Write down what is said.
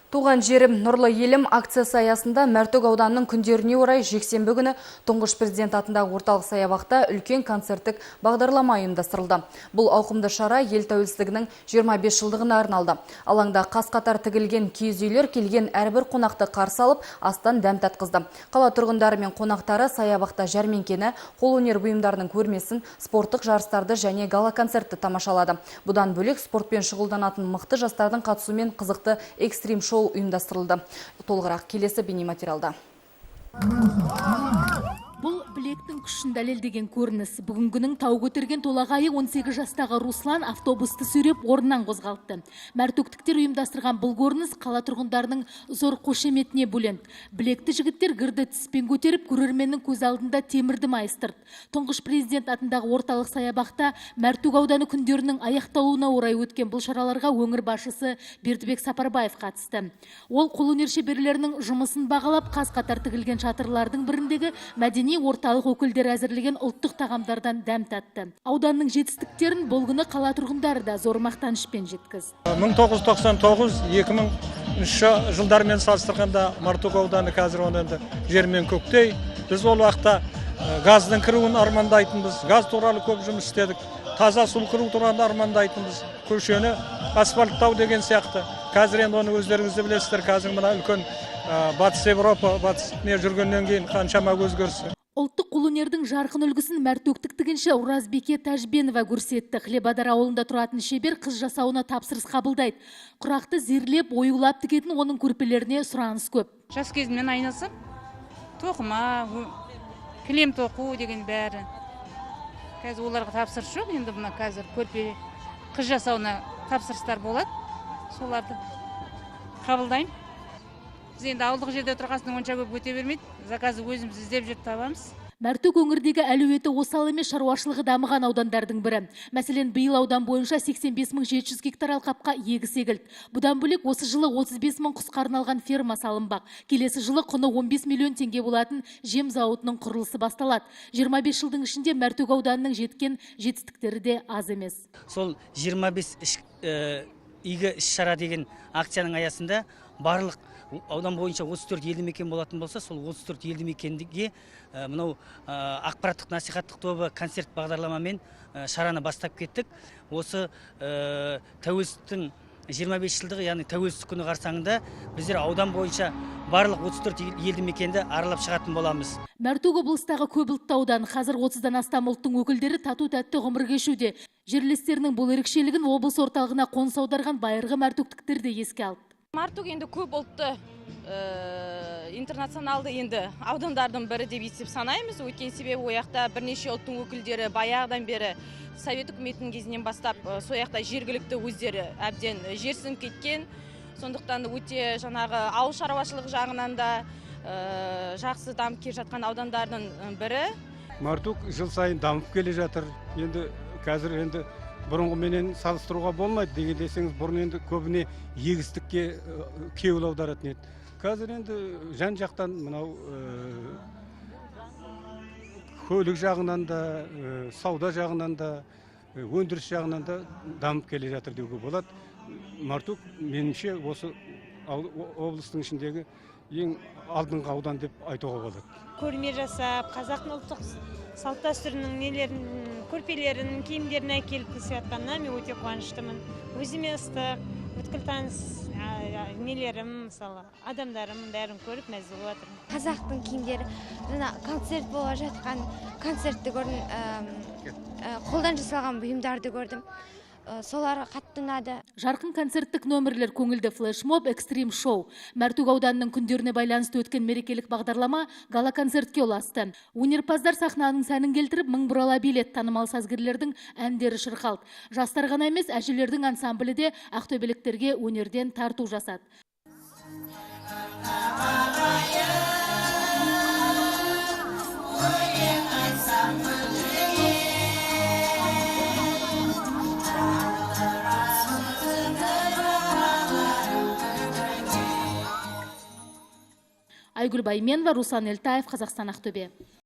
Туған жерім, нұрлы елім акциясы аясында Мәртөк ауданының күндеріне орай жексенбі күні Тұңғыш президент атындағы орталық саябақта үлкен концерттік бағдарлама ұйымдастырылды. Бұл ауқымды шара ел тәуелсіздігінің 25 жылдығына арналды. Алаңда қаз қатар тігілген киіз үйлер келген әрбір қонақты қарсы алып, астан дәм татқызды. Қала тұрғындары мен қонақтары саябақта жәрмеңкені, қолөнер бұйымдарының көрмесін, спорттық жарыстарды және гала-концертті тамашалады. Бұдан бөлек спортпен шұғылданатын мықты жастардың қатысуымен қызықты экстрим шоу ұйымдастырылды. Толығырақ келесі бейнематериалда. Бұл білектің күшін дәлелдеген көрініс. Бүгінгінің тау көтерген толағайы 18 жастағы Руслан автобусты сүйреп орнынан қозғалтты. Мәртөктіктер ұйымдастырған бұл көрініс қала тұрғындарының зор қошеметіне бөленді. Білекті жігіттер гірді тіспен көтеріп, көрерменнің көз алдында темірді майыстырды. Тұңғыш президент атындағы орталық саябақта Мәртөк ауданы күндерінің аяқталуына орай өткен бұл шараларға өңір басшысы Бердібек Сапарбаев қатысты. Ол қолөнер шеберлерінің жұмысын бағалап, қаз қатар тігілген шатырлардың біріндегі мәдени орталық өкілдері әзірлеген ұлттық тағамдардан дәм татты. Ауданның жетістіктерін бұл күні қала тұрғындары да зор мақтанышпен жеткізді. 1999-2000 жылдармен салыстырғанда Мартөк ауданы қазір оны енді жермен көктей. Біз ол уақытта газдың кіруін армандайтынбыз, газ туралы көп жұмыс істедік, таза су кіру туралы армандайтынбыз, көшені асфальттау деген сияқты. Қазір енді оны өздеріңіз де білесіздер, қазір мына үлкен Батыс Европа, батыс не жүргеннен кейін қаншама өзгеріс. Ұлттық қолөнердің жарқын үлгісін мәртөктік тігінші Оразбике Тәжбенова көрсетті. Хлебодар ауылында тұратын шебер қыз жасауына тапсырыс қабылдайды. Құрақты зерлеп, оюлап тігетін оның көрпелеріне сұраныс көп. Жас кезімнен айналысып, тоқыма, кілем тоқу деген бәрі. Қазір оларға тапсырыс жоқ, енді мына қазір көрпе қыз жасауына тапсырыстар болады. Соларды қабылдаймын. Біз енді ауылдық жерде тұрған соң онша көп өте бермейді. Заказды өзіміз іздеп жүріп табамыз. Мәртөк өңірдегі әлеуеті осал емес, шаруашылығы дамыған аудандардың бірі. Мәселен, биыл аудан бойынша 85 700 гектар алқапқа егіс егілді. Бұдан бөлек осы жылы 35 мың құсқа арналған ферма салынбақ. Келесі жылы құны 15 миллион теңге болатын жем зауытының құрылысы басталады. 25 жылдың ішінде Мәртөк ауданының жеткен жетістіктері де аз емес. Сол 25 игі іс-шара деген акцияның аясында барлық аудан бойынша 34 елді мекен болатын болса, сол 34 елді мекенге мынау ақпараттық насихаттық тобы концерт бағдарламамен шараны бастап кеттік. Осы тәуелсіздіктің 25 жылдығы, яғни тәуелсіздік күні қарсаңында біздер аудан бойынша барлық 34 елді мекенді аралап шығатын боламыз. Мәртөк облыстағы көп ұлтты аудан. Қазір 30-дан астам ұлттың өкілдері тату тәтті ғұмыр кешуде. Жерлестерінің бұл ерекшелігін облыс орталығына қоныс аударған байырғы мәртөктіктер де еске алды. Мәртөк енді көп ұлтты, интернационалды енді аудандардың бірі деп есеп санаймыз. Өйткені себебі ол жақта бірнеше ұлттың өкілдері баяғыдан бері Совет үкіметінің кезінен бастап, сол жақта жергілікті өздері әбден жерсініп кеткен. Сондықтан өте жаңағы ауыл шаруашылығы жағынан да жақсы дамып келе жатқан аудандардың бірі. Мәртөк жыл сайын дамып келе жатыр. Енді қазір енді бұрынғыменен салыстыруға болмайды деген десеңіз, бұрын енді көбіне егістікке кеуіл аударатын еді. Қазір енді жан жақтан мынау көлік жағынан да, сауда жағынан да, өндіріс жағынан да дамып келе жатыр деуге болады. Мәртөк меніңше осы облыстың ішіндегі ең алдыңғы аудан деп айтуға болады. Көрме жасап, қазақтың ұлттық салт дәстүрінің нелерін, көрпелерін, киімдерін әкеліп сыйлатқанына мен өте қуаныштымын. Өзіме ыстық, бүткіл таныс, нелерім, мысалы, адамдарым бәрін көріп мәз болып жатырмын. Қазақтың киімдері, жаңа концерт болып жатқан концертті көрдім, қолдан жасалған бұйымдарды көрдім. Солар қатты ұнады. Жарқын концерттік номерлер, көңілді флешмоб, экстрим шоу. Мәртөк ауданының күндеріне байланысты өткен мерекелік бағдарлама гала концертке ұласты. Өнерпаздар сахнаның сәнін келтіріп, мың бұрала билет, танымал сазгерлердің әндері шырқалды. Жастар ғана емес, әжелердің ансамблі де ақтөбеліктерге өнерден тарту жасады. Айгүл Байменова, Руслан Елтаев, Қазақстан, Ақтөбе.